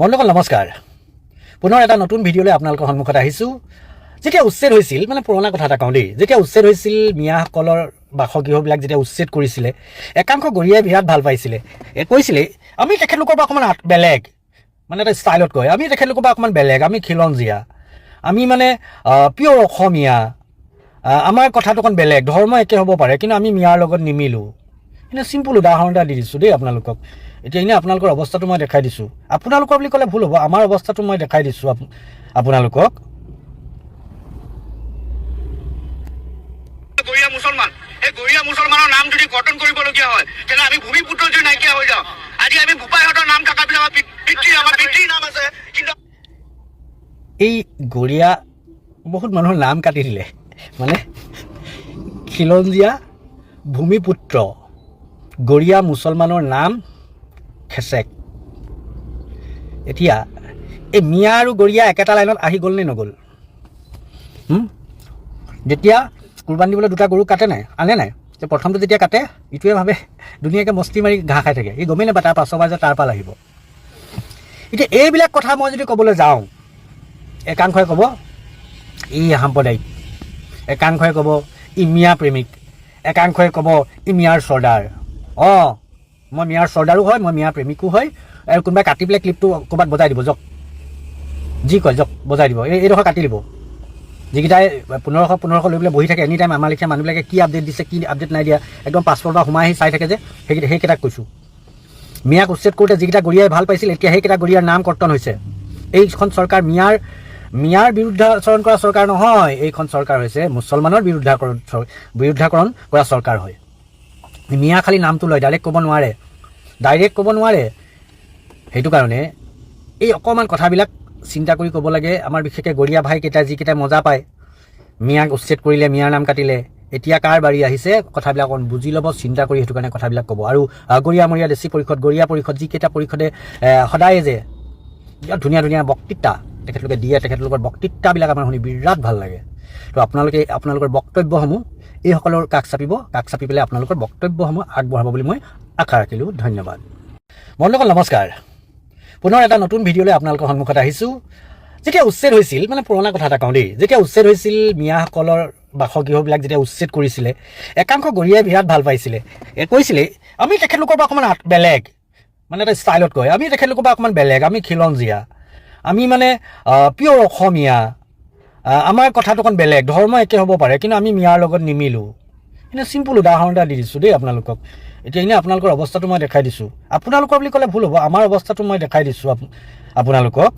বন্ধুসকল নমস্কাৰ। পুনৰ এটা নতুন ভিডিঅ'লৈ আপোনালোকৰ সন্মুখত আহিছোঁ। যেতিয়া উচ্ছেদ হৈছিল, মানে পুৰণা কথা এটা কওঁ দেই, যেতিয়া উচ্ছেদ হৈছিল, মিয়াসকলৰ বাসগৃহবিলাক যেতিয়া উচ্ছেদ কৰিছিলে, একাংশ গৰীয়াই বিৰাট ভাল পাইছিলে। কৈছিলে, আমি তেখেতলোকৰ পৰা অকণমান বেলেগ, মানে এটা ষ্টাইলত কয়, আমি তেখেতলোকৰ পৰা অকণমান বেলেগ, আমি খিলঞ্জীয়া, আমি মানে পিয়'ৰ অসমীয়া, আমাৰ কথাটো অকণ বেলেগ, ধৰ্ম একে হ'ব পাৰে কিন্তু আমি মিয়াৰ লগত নিমিলোঁ। এনেই চিম্পুল উদাহৰণ এটা দি দিছোঁ দেই আপোনালোকক। এতিয়া এনেই আপোনালোকৰ অৱস্থাটো মই দেখাই দিছোঁ। আপোনালোকৰ বুলি ক'লে ভুল হ'ব, আমাৰ অৱস্থাটো মই দেখাই দিছোঁ আপোনালোকক। গৰীয়া মুছলমান, এই গৰীয়া মুছলমানৰ নাম যদি কৰ্তন কৰিবলগীয়া হয়, তেনে আমি ভূমিপুত্ৰ যদি নাইকিয়া হৈ যাওঁ। আজি আমি বোপাইহঁতৰ নাম থকা পিছত আমাৰ পিতৃৰ নাম আছে, কিন্তু এই গৰীয়া বহুত মানুহৰ নাম কাটি দিলে, মানে খিলঞ্জীয়া ভূমিপুত্ৰ গৰীয়া মুছলমানৰ নাম খেচেক। এতিয়া এই মিয়া আৰু গৰীয়া একেটা লাইনত আহি গ'ল নে নগ'ল? যেতিয়া কোৰবান দিবলৈ দুটা গৰু কাটে নাই, আনে নাই, যে প্ৰথমটো যেতিয়া কাটে, ইটোৱে ভাবে ধুনীয়াকৈ মস্তি মাৰি ঘাঁহ খাই থাকে, ই গমেই নাপায় তাৰ পাছৰবাৰ যে তাৰ পাল আহিব। এতিয়া এইবিলাক কথা মই যদি ক'বলৈ যাওঁ, একাংশই ক'ব ই সাম্প্ৰদায়িক, একাংশই ক'ব ই মিয়া প্ৰেমিক, একাংশই ক'ব ই মিয়াৰ চৰ্দাৰ। অঁ, মই মিয়াৰ চৰ্দাৰো হয়, মই মিয়া প্ৰেমিকো হয়। আৰু কোনোবাই কাটি পেলাই ক্লিপটো ক'ৰবাত বজাই দিব, যাওক, যি কয় যাওক, বজাই দিব। এইডোখৰ কাটি দিব। যিকেইটাই 1500 1500 লৈ পেলাই বহি থাকে এনি টাইম, আমাৰ লেখীয়া মানুহবিলাকে কি আপডেট দিছে, কি আপডেট নাই দিয়া, একদম পাছপৰ্ট পৰা সোমাই আহি চাই থাকে যে, সেইকেইটাক কৈছোঁ। মিয়াক উচ্ছেদ কৰোঁতে যিকেইটা গৰীয়াই ভাল পাইছিল, এতিয়া সেইকেইটা গৰীয়াৰ নাম কৰ্তন হৈছে। এইখন চৰকাৰ মিয়াৰ বিৰুদ্ধাচৰণ কৰা চৰকাৰ নহয়, এইখন চৰকাৰ হৈছে মুছলমানৰ বিৰুদ্ধাকৰণ কৰা চৰকাৰ হয়। মিয়া খালি নামটো লয়, ডাইৰেক্ট ক'ব নোৱাৰে, ডাইৰেক্ট ক'ব নোৱাৰে। সেইটো কাৰণে এই অকণমান কথাবিলাক চিন্তা কৰি ক'ব লাগে। আমাৰ বিশেষকৈ গৰীয়া ভাইকেইটা, যিকেইটাই মজা পায় মিয়াক উচ্ছেদ কৰিলে, মিয়াৰ নাম কাটিলে, এতিয়া কাৰ বাৰী আহিছে, কথাবিলাক অকণ বুজি ল'ব, চিন্তা কৰি সেইটো কাৰণে কথাবিলাক ক'ব। আৰু গৰীয়া মৰীয়া দেশী পৰিষদ, গৰীয়া পৰিষদ, যিকেইটা পৰিষদে সদায় যে বিৰাট ধুনীয়া ধুনীয়া বক্তৃতা তেখেতলোকে দিয়ে, তেখেতলোকৰ বক্তৃতাবিলাক আমাৰ শুনি বিৰাট ভাল লাগে। তো আপোনালোকে আপোনালোকৰ বক্তব্যসমূহ এইসকলৰ কাষ চাপিব, কাষ চাপি পেলাই আপোনালোকৰ বক্তব্যসমূহ আগবঢ়াব বুলি মই আশা ৰাখিলোঁ। ধন্যবাদ। বন্ধুসকল নমস্কাৰ। পুনৰ এটা নতুন ভিডিঅ'লৈ আপোনালোকৰ সন্মুখত আহিছোঁ। যেতিয়া উচ্ছেদ হৈছিল, মানে পুৰণা কথা এটা কওঁ দেই, যেতিয়া উচ্ছেদ হৈছিল, মিয়াসকলৰ বাসগৃহবিলাক যেতিয়া উচ্ছেদ কৰিছিলে, একাংশ গৰীয়াই বিৰাট ভাল পাইছিলে। কৈছিলে, আমি তেখেতলোকৰ পৰা অকণমান বেলেগ, মানে এটা ষ্টাইলত কয়, আমি তেখেতলোকৰ পৰা অকণমান বেলেগ, আমি খিলঞ্জীয়া, আমি মানে পিয়'ৰ অসমীয়া, আমাৰ কথাটো অকণ বেলেগ, ধৰ্ম একে হ'ব পাৰে কিন্তু আমি মিয়াৰ লগত নিমিলোঁ। এনেই চিম্পুল উদাহৰণ এটা দি দিছোঁ দেই আপোনালোকক। এতিয়া এনেই আপোনালোকৰ অৱস্থাটো মই দেখাই দিছোঁ। আপোনালোকৰ বুলি ক'লে ভুল হ'ব, আমাৰ অৱস্থাটো মই দেখাই দিছোঁ আপোনালোকক।